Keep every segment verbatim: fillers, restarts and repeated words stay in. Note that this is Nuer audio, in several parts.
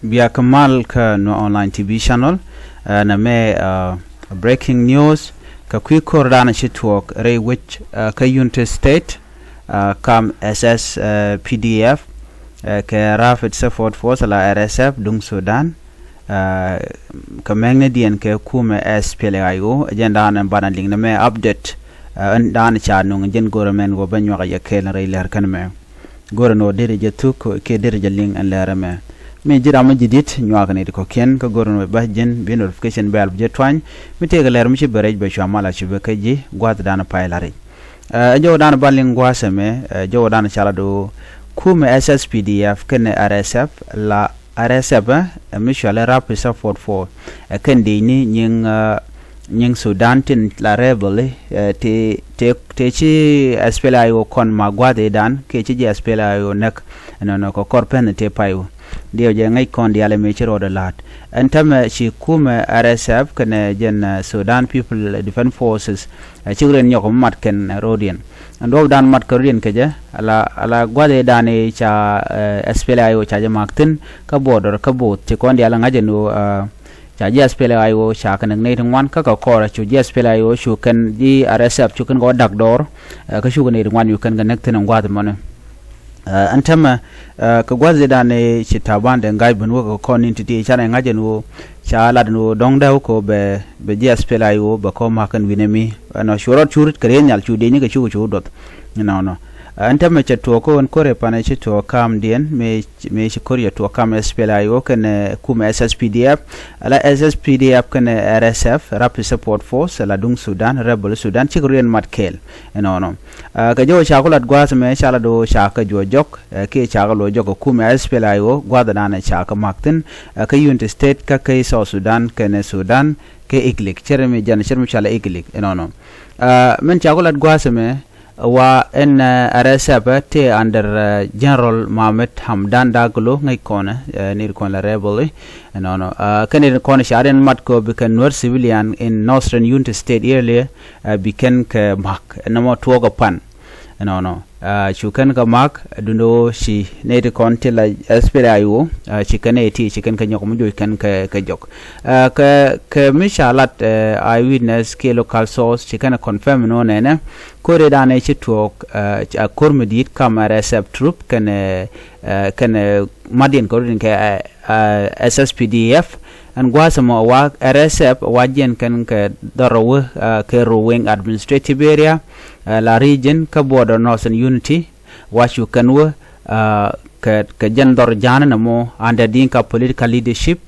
Bia kä mal kä Nuer Online T V channel. Ɛ, nɛ mɛ, ɛ, breaking news. Kä kui̱ ko̱r danɔ ci tuɔɔk rɛy wec, ɛ, kä Unity State, ɛ, kam S S P D F, ɛ, kɛ Rapid Support Force la R S F duŋ Sudan. Ɛ, kä mɛŋni diɛn kɛ kumɛ S P L A I O, ɛ jɛn danɔ banɛ liŋ nɛ mɛ update. Ɛ, ɛn danɔ ca nuŋ jɛn go̱rɛ mɛn wä bä nyuak yɛ kɛɛl rɛy lɛr kɛn mɛ. Go̱rɛ nɔ derɛ jɛ thuk kɛ derɛ jɛ liŋ ɛn lɛr mɛ. Mi ji̱ ram mi ji̱ dit nyuak ni di kɔkiɛn kä go̱rɛ nɔ bä jɛn bi notification bell bi jɛ tuany. Mi tëëkɛ lɛr mi ci bɛ rɛc bɛ cua mal a ci bɛ kä ji̱ gua̱th danɔ pay la rɛc. Ɛ, jɔw danɔ ba liŋ gua̱th ɛmɛ, ɛ, jɔw danɔ ca la do kumɛ S S P D F kɛnɛ R S F la R S F, ɛ, ɛ mi cualɛ Rapid Support Force, ɛ, kɛn dec ni nyiŋ, ɛ, nyiŋ Sudan tin la rebel, ɛ, te, te, te ci S P L A I O kɔn ma gua̱th idan kɛ ci ji̱ S P L A I O näk. Ɛnɔnɔ kɛ kɔr pɛn te pay wä. Diɛw jɛ ŋäc kɔn diaal ɛmɛ ci rɔɔdɛ la̱a̱t. Ɛn tämɛ ci kumɛ R S F kɛnɛ jɛn, ɛ, Sudan People Defense Forces, ɛ, cik rɛn nyɔk mi mat kɛn, ɛ, rɔɔdiɛn. Ɛn duɔ̱ɔ̱p dan mat kä rɔɔdiɛn kɛ jɛ, ala, ala gua̱th idan i̱ ca, ɛ, S P L A I O ca jɛ mak thi̱n kä border kä both ci kɔn diaal ŋa̱c ɛn ɣöö, ɛ, ca ji̱ S P L A I O ca kɛ näk nɛy ti ŋuan kä kɛ kɔrɛ cu ji̱ S P L A I O cu kɛn ji̱ R S F cu kɛn kɛ wä dak dɔɔr, ɛ, kä cukɛ nɛy ti ŋuan cu kɛn kɛ näk thi̱n ɛn gua̱th mɔni. Ɛ, ɛn tämɛ, ɛ, kɛ gua̱th idan i̱ ci Taban Deng Gai ben wä kɛ kɔn in ti̱ti̱ canɛ ŋa̱c ɛn ɣöö ca lat ɛn ɣöö dɔ̱ŋ däw kɛ ɣöö bɛ, bɛ ji̱ S P L A I O bɛ kɔn mak kɛn wi̱n ɛmi. Ɛnɔ cu rɔɔd cu rit kɛ ri̱n nhial cu dec ni kɛ cukɛ cu duɔth. Ɛnɔnɔ. Ɛn tämɛ cɛ tuɔɔk kä ɣän ko̱rɛ panɛ ci tuɔɔk kamdiɛn mëë, mëë ci ko̱r cɛ tuɔɔk kam S P L A I O kɛnɛ kumɛ S S P D F, ala S S P D F kɛnɛ R S F, Rapid Support Force, ala duŋ Sudan, rebel Sudan, cikɛ riɛn mat kɛɛl. Ɛnɔnɔ. Ɛ, kɛ jɔw ca ku lat gua̱a̱th mɛ ca la do̱ ca kä juɔ jɔk, ɛ, kiɛ ca kä luɔ jɔk kä kumɛ S P L A I O, gua̱a̱th danɛ ca kä mak thi̱n, ɛ, kä Unity State, kä kä South Sudan, kɛnɛ Sudan, kɛ Iglig, cɛrɛ mi jɛn, cɛrɛ mi ca la Iglig, ɛnɔnɔ. Ɛ, min ca ku lat gua̱a̱th mɛ, wa ɛn, ɛ, R S F, ɛ, tëë under, ɛ, General Mohamed Hamdan Daglo ŋäc kɔnɛ, ɛ, nir kɔn la rebel, ɛ, ɛnɔnɔ. Ɛ, kɛn nir kɔn ca riɛn mat kɔ bi kɛn Nuer civilian in Northern Unity State area, ɛ, bi kɛn kɛ mak, ɛ, nɔmɔ tuɔɔk ɛ pan, ɛnɔnɔ. Ɛ, cu kɛn kɛ mak, dundo ci nɛy ti kɔn ti la S P L A I O, ɛ, ci kɛn ɛ ti, ci kɛn kɛ nyɔk mi joc kɛn kɛ, kɛ jɔk. Ɛ, kɛ, kɛ mi ca lat, ɛ, eyewitness kiɛ local source, ci kɛn ɛ confirm nɔ nɛnɛ, ko̱r idan ɛ ci tuɔɔk, ɛ, a ko̱r mi di̱i̱t kam R S F troop kɛnɛ, ɛ, kɛnɛ madiɛn kɛ rut in kɛ, ɛ, ɛ, S S P D F, ɛn gua̱a̱th ɛmɔ wa R S F wa jiɛn kɛn kɛ dhɔr wä, ɛ, kɛ Ruweng Administrative Area, ɛ, la region kä border Northern Unity, wa cu kɛn wä, ɛ, kɛ, kɛ jɛn dhɔr ja̱a̱n ɛn ɛmɔ under Dinka political leadership,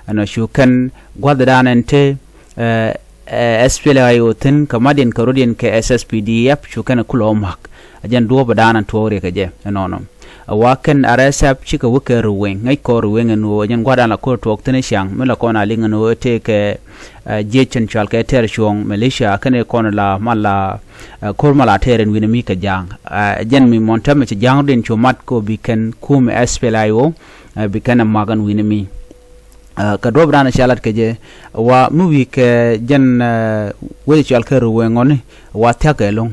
ɛn ɔ cu kɛn gua̱th dan ɛn te, ɛ, ɛ, S P L A I O thi̱n kɛ madiɛn kɛ rut in kɛ S S P D F cu kɛn ɛ kulɛ wä mak. Ɛ jɛn duɔ̱ɔ̱p dan ɛn tuɔɔk riɛk kɛ jɛ, ɛnɔnɔ. Ɛ wa kɛn R S F cikɛ wä kɛ Ruweng, ŋäc kɔn Ruweng ɛn ɣöö ɛ jɛn gua̱dan la ko̱r tuɔɔk thi̱n ɛ ciaŋ, mi la kɔn a liŋ ɛn ɣöö ɛ tëë kɛ, ɛ, jiec cɛn cual kɛ tɛr cuɔ̱ɔ̱ŋ militia, kɛn ɛ kɔn la mal la, ɛ, ko̱r mal a tɛr ɛn wi̱n mi kɛ ja̱a̱ŋ. Ɛ, jɛn mi mɔn tɛmɛ ci ja̱a̱ŋ rut in cu mat kɔ bi kɛn kumɛ S P L A I O, ɛ, bi kɛn ɛ mak ɛn wi̱n mi. Ɛ, kɛ duɔ̱ɔ̱p dan cia lat kɛ jɛ, wa mi wi̱i̱ kɛ jɛn, ɛ, wec cual kɛ Ruweng ɣɔni, wa thia̱k kɛ lo̱ŋ.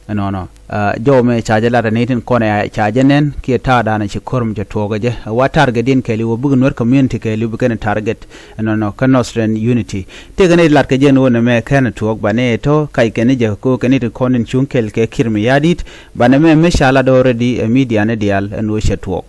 Ɛnɔnɔ. Ɛ, jɔw mɛ ca jɛ lat ɛ ni tin kɔn ɛ ca jɛ nɛn, kiɛ ta̱a̱ dan ɛ ci ko̱r mi cɛ tuɔɔk kɛ jɛ. Ɛ, wa target in kɛɛliw wä bikɛ Nuer community kɛɛliw bikɛn target. Ɛnɔnɔ, kä Northern Unity. Tëëkɛ ni lat kɛ jɛ ni wä nɛ mɛ kɛn tuɔɔk, banɛ tɔ kac kɛ ni jɛ kɛ ko̱ kɛ ni tin kɔn in cuŋ kɛɛl kɛ Kiir Mayardit. Banɛ mɛ mi ca lat already ɛ media ni diaal ɛn wä cɛ tuɔɔk.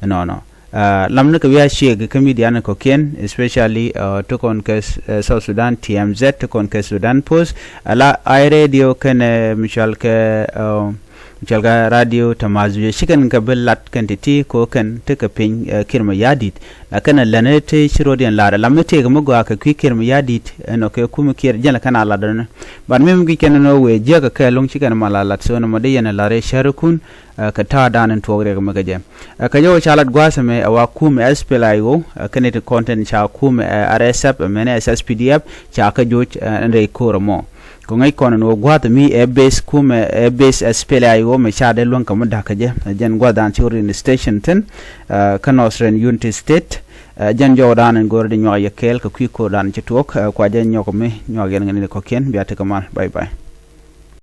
Ɛnɔnɔ. Ɛ, lam ni kɛ wi̱i̱ a ciek kä media ni kɔ̱kiɛn, especially, ɛ, ti kɔn kɛ, ɛ, South Sudan T M Z, ti kɔn kɛ Sudan Post, ala Eye Radio kɛnɛ, ɛ, mi cual kɛ, ɛ, mi cual kɛ Radio Tamazuj, ci kɛn kɛ bi lat kɛn ti ti kɔ kɛn ti kɛ piny, ɛ, Kiir Mayardit. La kɛn ɛ lɛn ti ci rɔdiɛn lar, lam ni tëëkɛ mi gɔaa kɛ kui̱ Kiir Mayardit, ɛnɔ kɛ kumɛ Kiir jɛn la kɛn a lat dɔni. Ban mi mi guic kɛn nɔ wee jiäk kɛ kɛ lo̱ŋ ci kɛn ma la lat, so nɔ mɔ di yɛn ɛ lar ɛ cärikun, ɛ, kɛ ta̱a̱ dan in tuɔɔk riɛk mi kɛ jɛ. Ɛ, kɛ jɛ wä ca lat gua̱a̱th ɛmɛ ɛ wa kumɛ S P L A I O, ɛ, kɛn it kɔn tin ca kumɛ, ɛ, R S F, ɛ, mɛn S S P D F, ca kä joc, ɛ, ɛn rɛy ko̱r ɛmɔ. Kɛ ŋäc kɔn ɛn wä gua̱a̱th ɛmi ɛ base kumɛ, ɛ, base S P L A I O mɛ ca dee luäŋ kɛ mi da̱k kɛ jɛ. Ɛ, jɛn gua̱a̱th dan ci wä rin station thin, ɛ, kä Northern Unity State. Ɛ, jɛn jɔw dan in go̱r di nyuak yɛ kɛɛl kɛ kui̱ ko̱r dan ci tuɔɔk, ɛ, kua jɛ nyuak mi, nyuak yɛn ŋäni kɔ̱kiɛn, bia tekɛ mal. Bye bye.